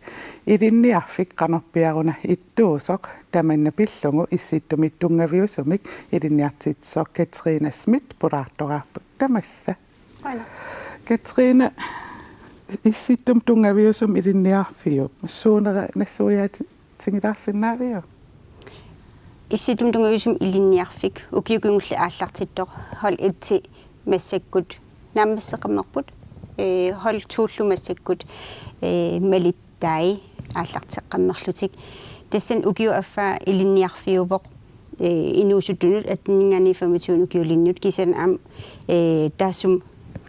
Ilinniarfik qanorpiaruna ittuusoq tamanna pillugu Issittumik tunngaviusumik ilinniartitsisoq Katrine Schmidt pulaartoraarput. Tamassa. Aana. Katrine, Issittumik tunngaviusumik ilinniarfiup suunera nassuiaatigilaarsinnaaviuk? Issittumik tunngaviusumik ilinniarfik ukiut kingulliit aallartittoq hold et-i massakkut naammasseqqammerput, ee, hold to-llu massakkut, ee, malittai aallarteqqammerlutik. Tassani ukiup affaa ilinniarfiuvoq, ee, inuusuttunut attenninngaanniit femogtyve ukiulinnut, kisianni aamma, ee, taassuma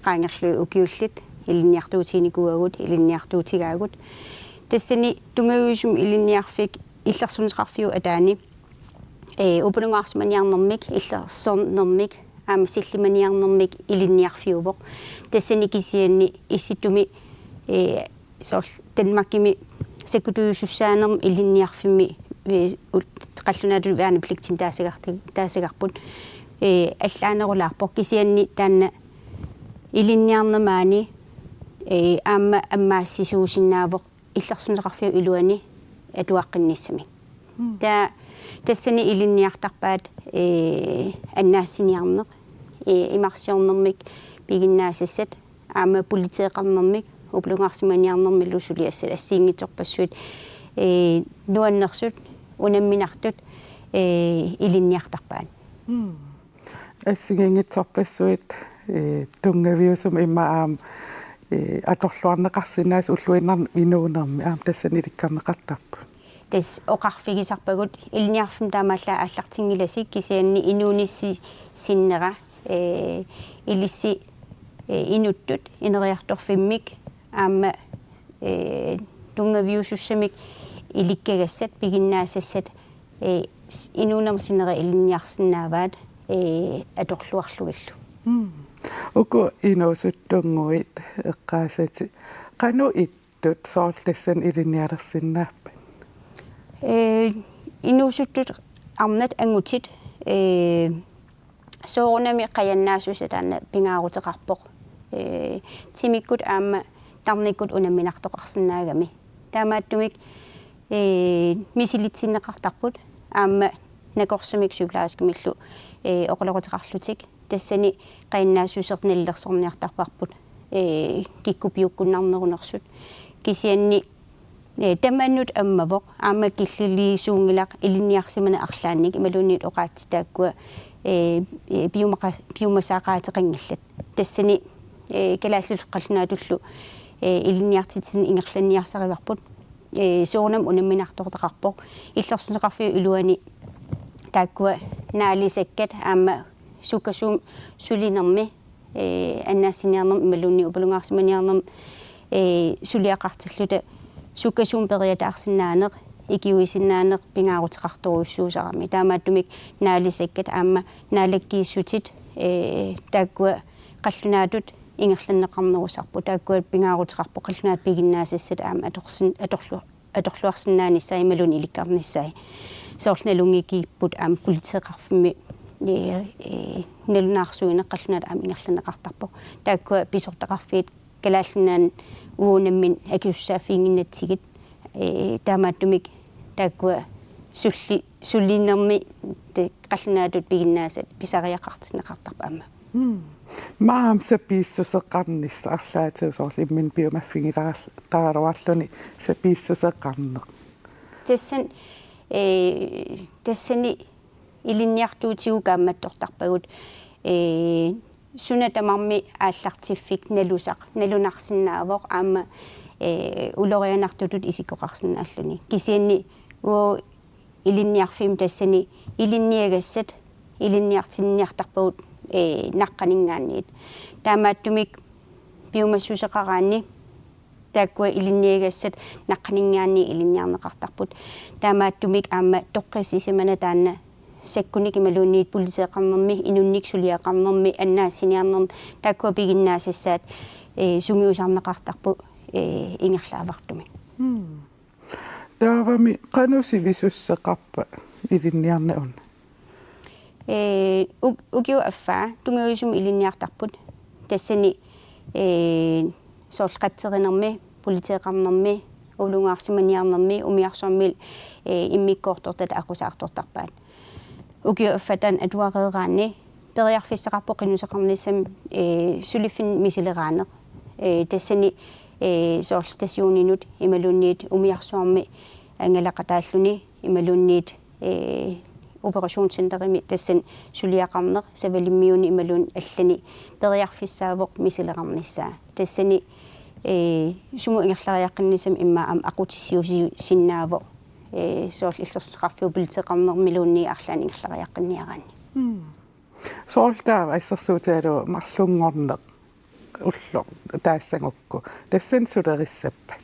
qaangerlugit ukiullit ilinniartuutiginikuuagut, ilinniartuutigaagut. Tassani tunngaviusumik ilinniarfik illersorneqarfiup ataani, ee, upalungaarsimaniarnermik, illersornermik, aamma sillimaniarnermik ilinniarfiuvoq. Tassani kisianni Issittumi, ee, soorlu Danmarkimi sakkutuusussaanermut ilinniarfimmi, ee, ut-, qallunaatut værnepligtimi taasigarti-, taasigarput. Ee, allaanerulaarpoq, kisianni taanna ilinniarneq maani, ee, aamma ammaassisuusinnaavoq illersorneqarfiup iluani atuaqqinnissami. Mm. Taava tassani ilinniartarpaat, ee, annaassiniarneq, ee, imarsiornermik piginnaasassat, aamma politeeqarnermik, upalungaarsimaniarnermillu suliassat assigiinngitsorpassuit, ee, nuannersut, unamminartut, ee, ilinniartarpaat. Mm. assigiinngitsorpassuit, ee, tunngaviusumik immaqa aamma, ee, atorluarneqarsinnaasut ulluinnarni inuunermi aamma tassani ilikkarneqartarput. Tassa oqarfigisarpagut ilinniarfimmi taamaallaat aallartinngilasi kisianni inuunissisinnera, ee, ilissi, ee, inuttut ineriartorfimmik aamma, ee, tunngaviusussamik ilikkagassat piginnaasassat, ee, s-, inuunermi sinnera ilinniarsinnaavaat, ee, atorluarlugillu. Mm. Uku inuusuttunnguit eqqaasatit qanoq ittut soorlu tassani ilinnialersinnaappat? Ee, inuusuttut arnat angutit, ee, soorunami qajannaassuseq taanna pingaaruteqarpoq. Ee, timikkut aamma tarnikkut unamminartoqarsinnaagami. Taamaattumik, ee, misilitsinneqartarput aamma nakorsamik sygeplejerskemillu, ee, oqaloqateqarlutik. Tassani qajannaassuseq nalilersorniartarparput, ee, kikkut piukkunnarnerunersut. Kisianni, ee, tamannut ammavoq, aamma killiliisuunngilaq ilinniarsimaneq arlaannik imaluunniit oqaatsit taakkua, ee, ee, piumaqa-, piumasaaqaateqanngillat. Tassani, ee, kalaallisut qallunaatullu, ee, ilinniartitsineq ingerlanniarsarivarput. Ee, soorunami unamminartortaqarpoq. Illersorneqarfiup iluani taakkua naalisakkat aamma sukkasuumik sulinermi, ee, annaassiniarnermi imaluunniit upalungaarsimaniarnermi, ee, suliaqartilluta sukkasuumik periataarsinnaaneq, ikiuisinnaaneq pingaaruteqartorujussuusarami. Taamaattumik naalisakkat aamma naalakkiissutit, ee, taakkua qallunaatut ingerlanneqarnerusarput. Taakkua pingaaruteqarpoq qallunaatut piginnaasassat aamma atorsin-, atorlu-, atorluarsinnaanissaat imaluunniit ilikkarnissaat. Soorlu nalunngikkippat aamma politeeqarfimmi, ee, ee, nalunaarsuineq qallunaatut aamma ingerlanneqartarpoq. Taakkua pisortaqarfiit Kalaallit Nunaanni uagut nammineq akisussaaffiginnginnatsigit, ee, taamaattumik taakkua sulli-, sulinermi te-, qallunaatut piginnaasat pisariaqartinneqartarput aamma. Mm. Aamma sapiissuseqarnissaq arlaatigut soorlu imminut piumaffigilaar-, -taraluarluni sapiissuseqarneq. Tassani, ee, tassani ilinniartuutigut kaammattortarpagut, ee, suna tamarmi aallartiffik nalusaq, nalunarsinnaavoq aamma, ee, ulorianartutut isikkoqarsinnaalluni. Kisianni uagut ilinniarfimmi tassani ilinniagassat ilinniartinniartarpagut, ee, naqqaninngaanniit. Taamaattumik piumassuseqaraanni taakkua ilinniagassat naqqaninngaanniit ilinniarneqartarput. Taamaattumik aamma toqqissisimana taanna sakkunik imaluunniit politeeqarnermi, inunnik suliaqarnermi, annaassiniarnermi, taakkua piginnaasassaat, ee, sungiusarneqartarput, ee, ingerlaavartumik. Mm. Taavami qanoq sivisussuseqarpa ilinniarneq una? Ee, uk-, ukiup affaa tunngaviusumik ilinniartarput. Tassani, ee, soorlu qatserinermi, politeeqarnermi, upalungaarsimaniarnermi, umiarsuarmilu, ee, immikkoortortata aqqusaartortarpaat. Ukiup affaata taanna atuareeraanni periarfissaqarpoq qinnuteqarnissamut, ee, suliffinnik misileraaneq. Ee, tassani, ee, soorlu stationinut imaluunniit umiarsuarmi angalaqataalluni imaluunniit, ee, operationscenterimi tassani suliaqarneq Savalimmiuni imaluunniit allani periarfissaavoq misilerarnissaa. Tassani, ee, sumut ingerlariaqqinnissamut immaqa aamma aqqutissiuussisinnaavoq, ee, soorlu illersuisoqarfiup politeeqarnermiluunniit arlaannik ingerlariaqqinniaraanni. Mm. Soorlu taava assersuutigalugu marlunngorneq ulloq taassagukku. Tassani sulerissappat?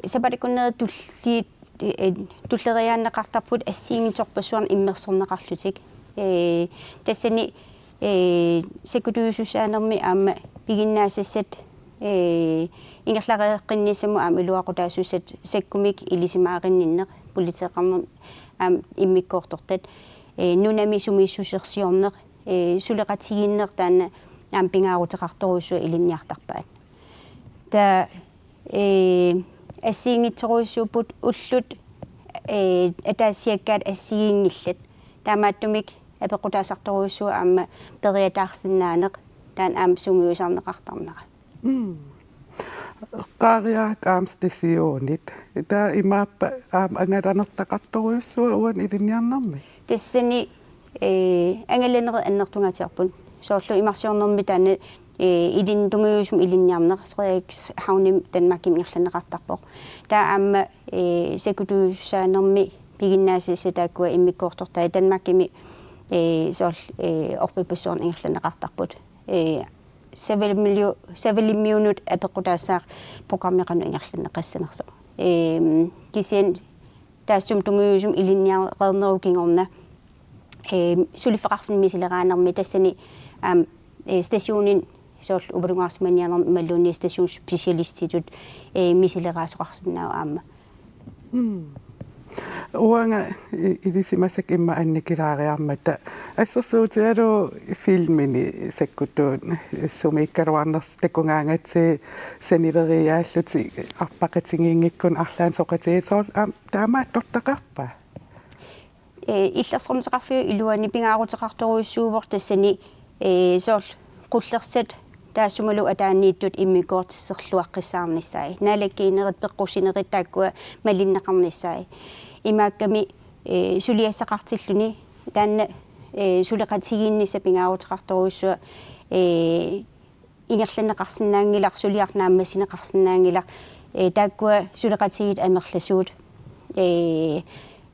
Sapaatip akunneri tulliit, ee, tulleriiaanneqartarput assigiinngitsorpassuarnik immersorneqarlutik. Ee, tassani, ee, sakkutuujusussaanermi aamma piginnaasassat, ee, ingerlareeqqinnissamut aamma iluaqutaasussat sakkumik ilisimaarinninneq, politeeqarnermi aamma immikkoortortat, ee, nunami sumiissusersiorneq, ee, suleqatigiinneq taanna aamma pingaaruteqartorujussuaq ilinniartarpaat. Taava, ee, assigiinngitsorujussuupput ullut, ee, ataasiakkaat assigiinngillat. Taamaattumik apeqqutaasartorujussuaq aamma periataarsinnaaneq taanna aamma sungiusarneqartarnera. Mm. Eqqaariarakku aamma stationit. Taava imaappa aamma angalanertaqartorujussuaq uani ilinniarnermi? Tassani, ee, angalanerit annertungaatsiarput. Soorlu imarsiornermi taanna, ee, ilin-, tungujusumik ilinniarneq Frederikshavnimi Danmarkimi ingerlanneqartarpoq. Taava aamma, ee, sakkutuussaanermi piginnaasassat taakkua immikkoortortai Danmarkimi, ee, soorlu, ee, orpippassuarni ingerlanneqartarput. Ee, Savalimmiu-, Savalimmiunut apeqqutaassaaq programmi qanoq ingerlanneqassanersoq. Eem, kisianni taassuma tungujusumik ilinniareernerup kingorna, eem, suliffeqarfinni misileraanermi tassani, aam, ee, stationini soorlu upalungaarsimanermi imaluunniit stationsspecialistitut, ee, misileraasoqarsinnaavoq aamma. Mm. Uanga i-, ilisimasakka immaqa annikilaariarmata. Assersuutigalugu filmini sakkutuut sumiikkaluarnersut takugaangatsigit sanileriiaallutik arpaqatigiinngikkunik arlaannik soqutigiit soorlu aamma taamaattortaqarpa? Ee, illersorneqarfiup iluani pingaaruteqartorujussuuvoq tassani, ee, soorlu qullersat taassumalu ataaniittut immikkoortisserluaqqissaarnissaat. Naalakkiinerit peqqussinerit taakkua malinneqarnissaat. Imaakkami, ee, suliassaqartilluni taanna, ee, suleqatigiinnissaq pingaaruteqartorujussuaq, ee, ingerlanneqarsinnaanngilaq, suliaq naammassineqarsinnaanngilaq, ee, taakkua suleqatigiit amerlasuut. Ee,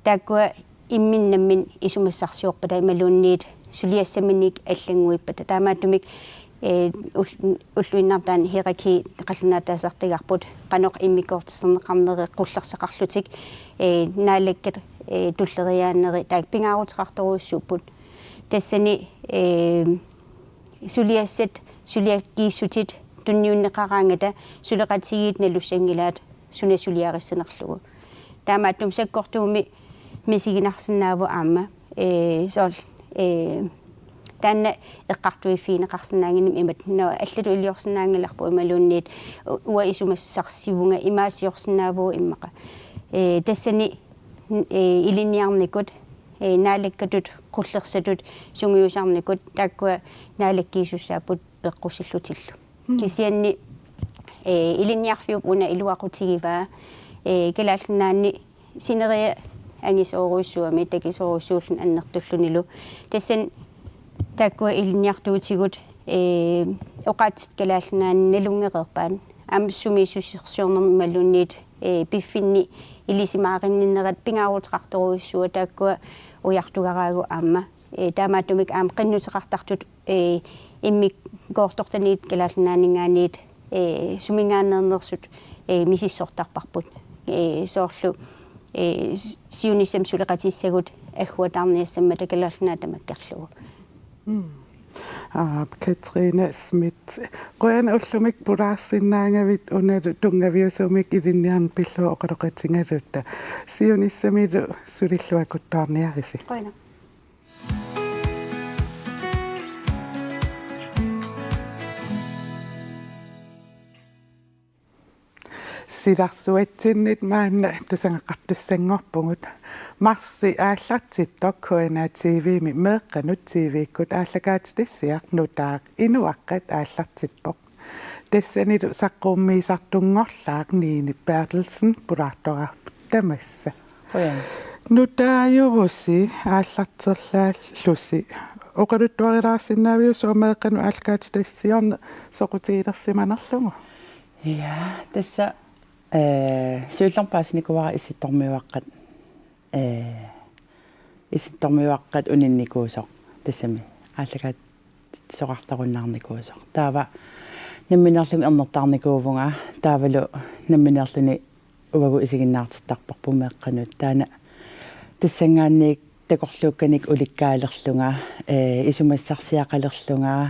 taakkua imminnut nammineq isumassarsiorpata imaluunniit suliassaminik allannguippata. Taamaattumik, ee, ul-, ulluinnarni taanna hierarki qallunaatut taasartagarput qanoq immikkoortisserneqarneri qullersaqarlutik, ee, naalakkat, ee, tulleriiaaneri taakku pingaaruteqartorujussuupput. Tassani, ee, suliassat, suliakkiissutit tunniunneqaraangata suleqatigiit nalussanngilaat suna suliarissanerlugu. Taamaattumik sakkortuumik misiginarsinnaavoq aamma, ee, soorlu, ee, taanna eqqartuiffigineqarsinnaanngimmat imatut, nå, allatut iliorsinnaanngilarput imaluunniit u-, uanga isumassarsivunga imaasiorsinnaavugut immaqa. Ee, tassani, ee, ilinniarnikut, ee, naalakkatut, qullersatut sungiusarnikut taakkua naalakkiisussaapput peqqussillutillu. Mm. Kisianni, ee, ilinniarfiup una iluaqutigivaa, ee, Kalaallit Nunaanni sineriak angisoorujussuugami takisoorujussuulluni annertullunilu. Tassani taakkua ilinniartuutigut, ee, oqaatsit Kalaallit Nunaanni nalunngereerpaat. Aamma sumiissusersiornermi imaluunniit, ee, piffinni ilisimaarinninnerat pingaaruteqartorujussuuvoq taakkua ujartugaraagut aamma. Ee, taamaattumik aamma qinnuteqartartut, ee, immikkoortortaniit Kalaallit Nunaanninngaanniit, ee, suminngaanneernersut, ee, misissortarparput. Ee, soorlu, ee, s-, siunissami suleqatissagut agguataarniassammata Kalaallit Nunaat tamakkerlugu. Mm. Aa, Katrine Schmidt. Qujanaq ullumikkut pulaarsinnaagavit unalu tunngaviusumik ilinniarneq pillugu oqaloqatigalutta. Siunissamilu sulilluaquttoorniarisi. Qujanaq. Silarsuatsinnit maanna tusagaqartussanngorpugut. Marsip aallartittoq K N R T V-mi meeqqanut T V-kkut aallakaatitassiaq nutaaq Inuaqqat aallartippoq. Tassanilu saqqummiisartunngorlaaq Nini Berthelsen pulaartoraarput tamassa. Qujan. Nutaajuvusi aallarterlaallusi. Oqaluttuarilaarsinnaaviuk sooq meeqqanut aallakaatitassiorneq soqutigilersimanerlugu? Ja, tassa, ee, siullermik paasinikuuara Issittormiuaqqat, ee, Issittormiuaqqat uninnikuusoq tassami aallakaatitsisoqartarunnaarnikuusoq. Taava nammineerlunga ernertaarnikuuvunga, taavalu nammineerluni uagut isiginnaartittarparput meeqqanut. Taanna tassanngaanniit takorluukkanik ulikkaalerlunga, ee, isumassarsiaqalerlunga,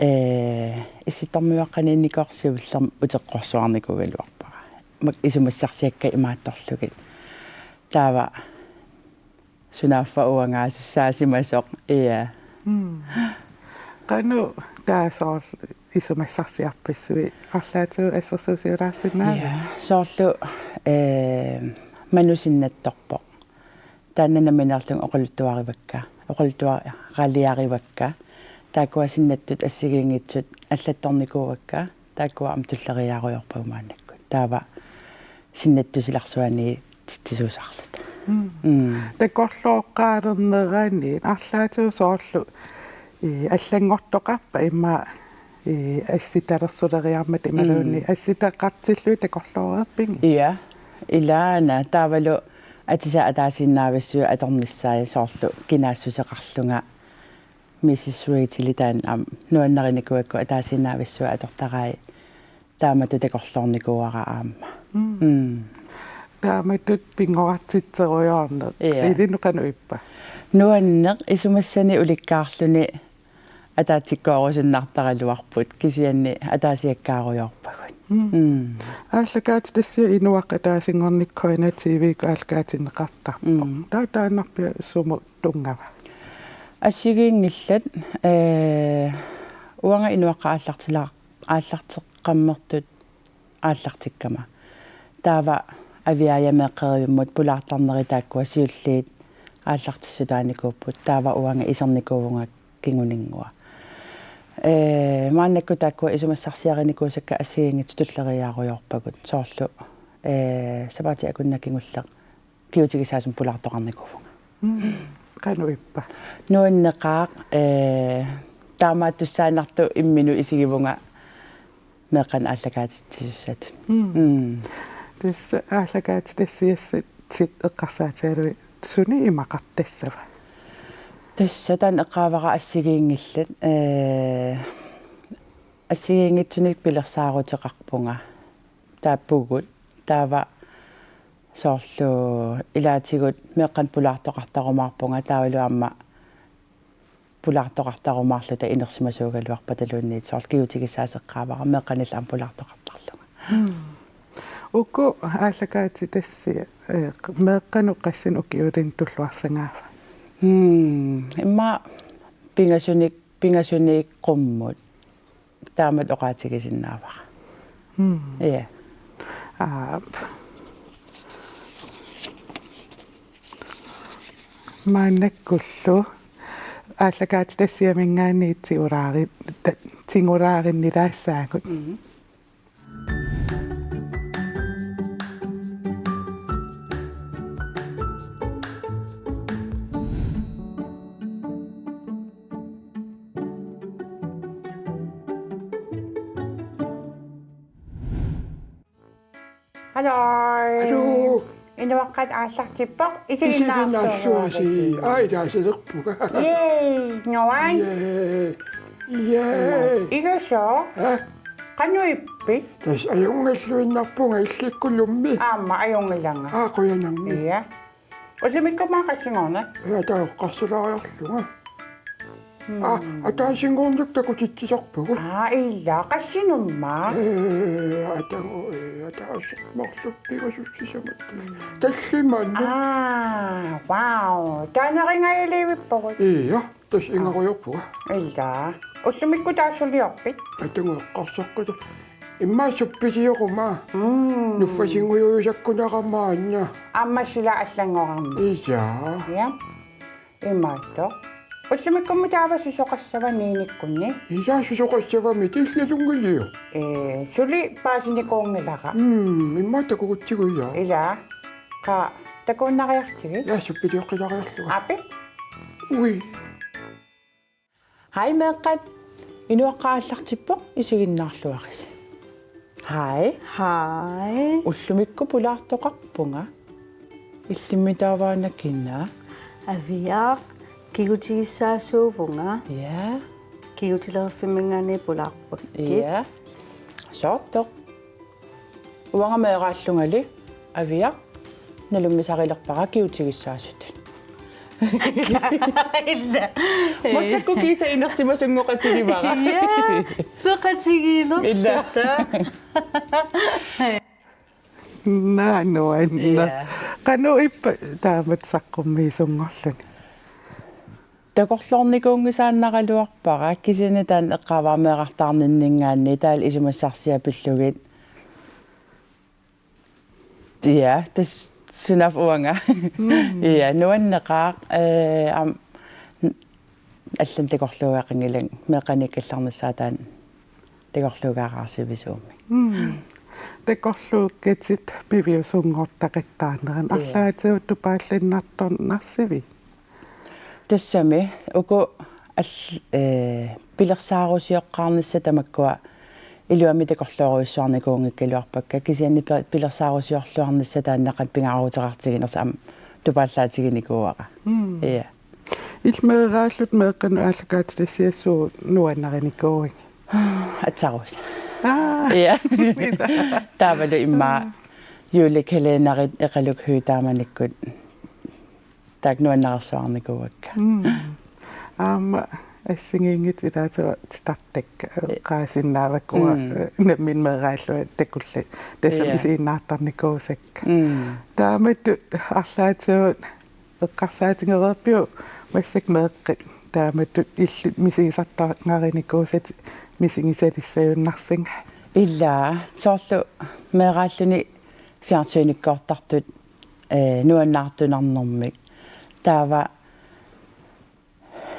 ee, Issittormiuaqqaniinnikoq siullermik uteqqorsuarnikuugaluarpara. Mak-, isumassarsiakka imaattorlugit. Taava sunaaffa uangaasussaasimasuq, ja. Mm. Qanoq taava soorlu isumassarsiarpassuit arlaatigut assersuusiulaarsinnaavit? Ja, soorlu, ee, Manu sinnattorpoq. Taanna nammineerlunga oqaluttuarivakka, oqaluttuaraliarivakka. Taakkua sinnattut assigiinngitsut allattornikuuakka, taakkua aamma tulleriiaarujoorpagut maannakkut. Taava sinnattusilarsuaniititsisuusarluta. Mm. Takorlooqqaalernerani arlaatigut soorlu, ii, allanngortoqarpa immaqa, ii, assitalersuleriarmat imaluunniit, mm, assitaqartillugit takorlooreerpigit? Ja, ilaana taavalu atisat ataasiinnaavissuit atornissaat soorlu kinaassuseqarlunga Missus Rachel taanna aamma nuannarinikuugakku ataasiinnaavissuit atortarai taamatut takorloornikuuara aamma. Mm. Mm. Taamatut pinngortitserujoorneq. Ja. Ilinnut qanoq ippa? Nuanneq isumassani ulikkaarluni ataatikkoorusunnartaraluarput kisianni ataasiakkaarujoorpagut. Mm. Mm. Aallakaatitassiaq inuaqqat ataasinngornikkut K N R T V-kkut aallakaatinneqartarpoq. Mm. Taava taannarpiaq sumut tunngava? Assigiinngillat, ee, uanga inuaqqat aallartila-, aallarteqqammertut aallartikkama. Taava Aviaja meeqqerivimmut pulaartarneri taakkua siulliit aallartissutaanikuupput. Taava uanga isernikuuvunga kinguninngua. Ee, maannakkut taakkua isumassarsiarinikuusakka assigiinngitsut tulleriiaarujoorpagut. Soorlu, ee, sapaatip akunnera kingulleq kigutigissaasunut pulaartoqarnikuuvunga. Mm. Qanoq ippa? Nuanneqaaq, ee, taamaattussaannartoq imminut isigivunga meeqqanik aallakaatitsisussatut. Mm. Mm. Tassa aallakaatitassiassatit eqqarsaatigalugit suni imaqartassava? Tassa taanna eqqaavara assigiinngillat, ee, assigiinngitsunik pilersaaruteqarpunga. Taappugut. Taava soorlu ilaatigut meeqqanik pulaartoqartarumaarpunga taavalu aamma pulaartoqartarumaarluta inersimasuugaluarpataluunniit soorlu kigutigissaasoq eqqaavara meeqqanillu aamma pulaartoqartarlunga. Mm. Uku aallakaatitassiat, ee, meeqqanut qassinut ukiulinni tulluarsagaava? Mm. Immaqa pingasunik, pingasunik qummut. Taamatut oqaatigisinnaavara. Mm. Ja. Aap. Maannakkullu aallakaatitassiaminngaanniit tigulaari-, ta-, tigulaarinnilaassaagut. Mm. Hallo. Hallo. Inuaqqat aallartippoq, isiginnaarluarisi. Isiginnaarluarisi. Ai, taasilerpuga. Yay, nuan. Yay. Yay. Igasoo. Ha? Qanoq ippit? Tassa ajunngalluinnarpunga illikkulummi. Aamma ajunngilanga. Aa, qujanarmi. Ja. Ullumikkummi qassinngorneq? Ja, taava eqqarsalaariarlunga. Mm. Aa, ataasinngorneq takutitsisarpagut. Aa, ila, qassinummi? Ee, atagu, ee, ataaseq marluk pingasussaq sisamat. Mm. Tallimaannut. Aa, wow. Taanna ringajalivippugut. Ja. Tassa ingarujoorpunga. Ila. Ullumikkut taava suliorpit? Atagu eqqarsaqqita. Immaqa suppilioruma. Mm. Nuffasinngujuusakkunarama aana. Aamma sila allanngorarmat. Ja. Ja. Imaattoq. Ullumikkummi taava susoqassava niinikkunni? Ja, susoqassavami, illalunngiliuk? Ee, suli paasinikuunngilara. Mm, immaqa takugutsigu, ja. Ila. Qaa, takuinnariartigit? Ja, suppilioqqilaariarlunga. Aap. Ui. Haj meeqqat, Inuaqqat aallartippoq, isiginnaarluarisi. Haj. Haj. Ullumikkut pulaartoqarpunga. Illimmi taava una kina? Aviaq, kigutigissaasuuvunga. Ja. Kigutilerfimminngaanniit pulaarpakkit. Ja. Soortoq. Uanga meeraallungali Aviaq nalunngilerilerpara kigutigissaasutut. Ila. Massakkut kiisa inersimasunngoqatigivara. Ja, peqatigiilersuta. Ila. Naa, nuanneq. Ja. Qanoq ippa taamatut saqqummiisunngorluni? Takorloornikuunngisaannaraluarpara, kisianni taanna eqqaavara meerartaarninninngaanniit taavalu isumassarsiat pillugit. Ja, tassa sunaaffa uanga. Mm. Ja, nuanneqaaq, ee, aamma, allanut takorluugaqanngilanga, meeqqanikkallarnissaat taanna takorluugaqaaq sivisuumik. Mm. Takorluukkatit piviusunngortaqattaarnerat. Ja. Arlaatigut tupaalliinnartornarsivit? Tassami uku al-, eh, pilersaarusioqqaarnissat tamakkua iluamik takorloorujussuarnikuunngikkaluarpakka, kisianni pi-, pilersaarusiorluarnissaq taanna qanoq pingaaruteqartiginersoq aamma tupaallaatiginikuuara. Mm. Ja. Illit meeraallutit meeqqanut aallakaatitassiassuugut nuannarinikuuigit? Atsaruus. Aa. Ja. Taavalu immaqa juulekalenarit eqalukkut taamanikkut taakku nuannaarsuarnikuuakka. Mm. Aamma assigiinngitsut ilaatigut titartakka eqqaasinnaavakka, mm, nammineq meeraallunga takullugit. Tassami, ja, isiginnaartarnikuusakka. Mm. Taamatut arlaatigut eqqarsaatigereerpiuk massakkut meeqqat taamatut illit misigisartagarinikuusatit misigisalissagunarsinga? Ilaa, soorlu meeraalluni fjernsynikkoortartut, eh, nuannaartunarnermik. Taava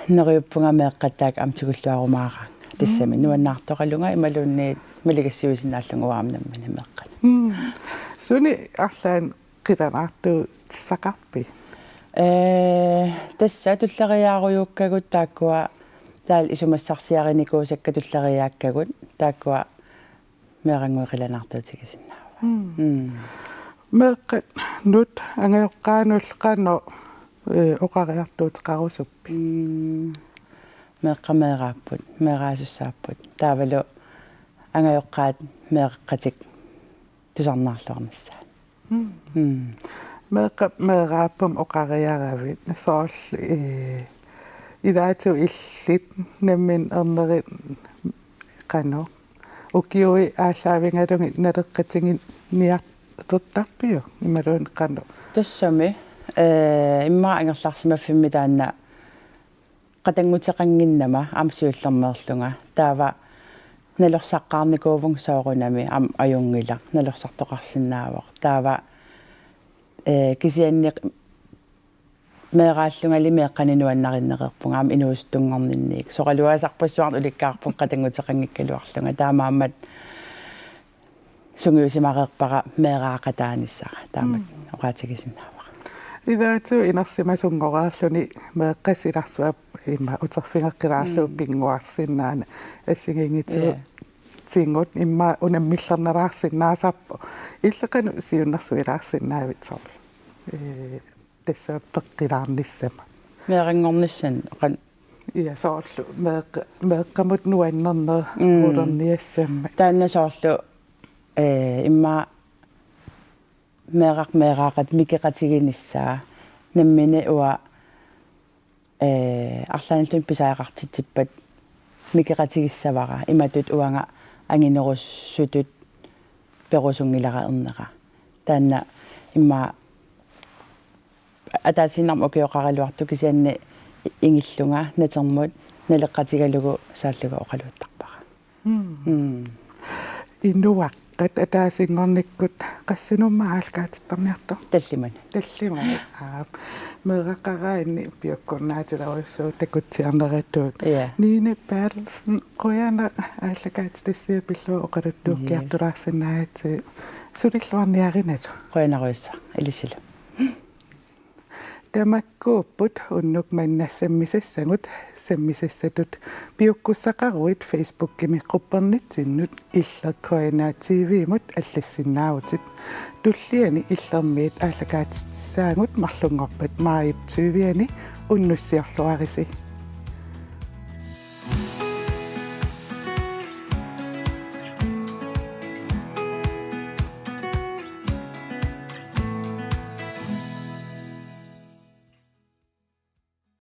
neriuppunga meeqqat taakku aamma tigulluarumaaraannga. Tassami, mm, nuannaartoqalunga imaluunniit maligassiuisinnaallunga uanga aamma nammineq meeqqanut. Mm. Sunik arlaannik qilanaartuutissaqarpit? Ee, tassa tulleriiaarujuukkagut taakkua, taava isumassarsiarinikuusakka tulleriiaakkagut taakkua meerannguit qilanaartuutigisinnaavaat. Mm. Mm. Meeqqanut angajoqqaanullu qanoq, ee, oqariartuuteqarusuppit? Mm. Meeqqat meeraapput, meeraasussaapput. Taavalu angajoqqaat meeqqatik tusarnaarluarnissaat. Mm. Mm. Meeqqat meeraapput oqariaravit soorlu, ee, ilaatigut illit nammineq ernerit qanoq ukiut aallaavigalugit naleqqatiginiartortarpiuk imaluunniit qanoq? Tassami, ee, immaqa angerlarsimaffimmi taanna qatannguteqannginnama aamma siullermeerlunga. Taava nalorsaqqaarnikuuvunga soorunami aamma ajunngilaq, nalorsartoqarsinnaavoq. Taava, ee, kisianni meeraallungali meeqqanik nuannarinneqarpunga aamma inuusuttunngorninniit. Soraluaasarpassuarnik ulikkaarpunga qatannguteqanngikkaluarlunga. Taamaammat sungiusimareerpara meeraaqataanissara taamak. Mm. Oqaatigisinnaavara. Ilaatigut inersimasunngoreerluni meeqqat silarsuarput immaqa uterfigeqqilaarlugu, mm, pinnguarsinnaaneq assigiinngitsugut. Ja. Tigut immaqa unammillernalaarsinnaasarpoq. Illit qanoq siunnersuilaarsinnaavit soorlu? Ee, tassa peqqilaarnissama. Meeranngornissamut qan- Ja, soorlu meeqqa-, meeqqamut nuannerneq, mm, ulerniassammat. Taanna soorlu, ee, immaqa meeraq meeraaqatik mikeqatiginissaa nammineq uanga, ee, arlaannilluunniit pisariaqartitsippat mikeqatigissavara, imatut uanga anginerusutut perusunngilara ernera. Taanna immaqa ataasiinnarmik ukioqaraluartoq kisianni ingillunga natermut naleqqatigalugu saallugu oqaluuttarpara. Mm. Mm. Inuaqqat ataasiinngornikkut qassinummi aallakaatittarniartoq? Tallimanut. Tallimanut. Aap. Meeraqaraanni piukkunnaatilerujussuuvoq takutsiarneratut. Ja. Nina Berthelsen, qujanaq aallakaatitassiaq pillugu oqaluttuukkiartulaarsinnaagatsigit. Yes. Sulilluarniarinalu. Qujanarujussuaq, ilissilu. Tamakkuupput unnuk manna sammisassagut, sammisassatut piukkussaqaruit Facebookimi quppernitsinnut Illit K N R T V-mut allassinnaavutit. Tulliani Illermiit aallakaatitsissaagut marlunngorpat maajip tyve-ani unnussiorluarisi.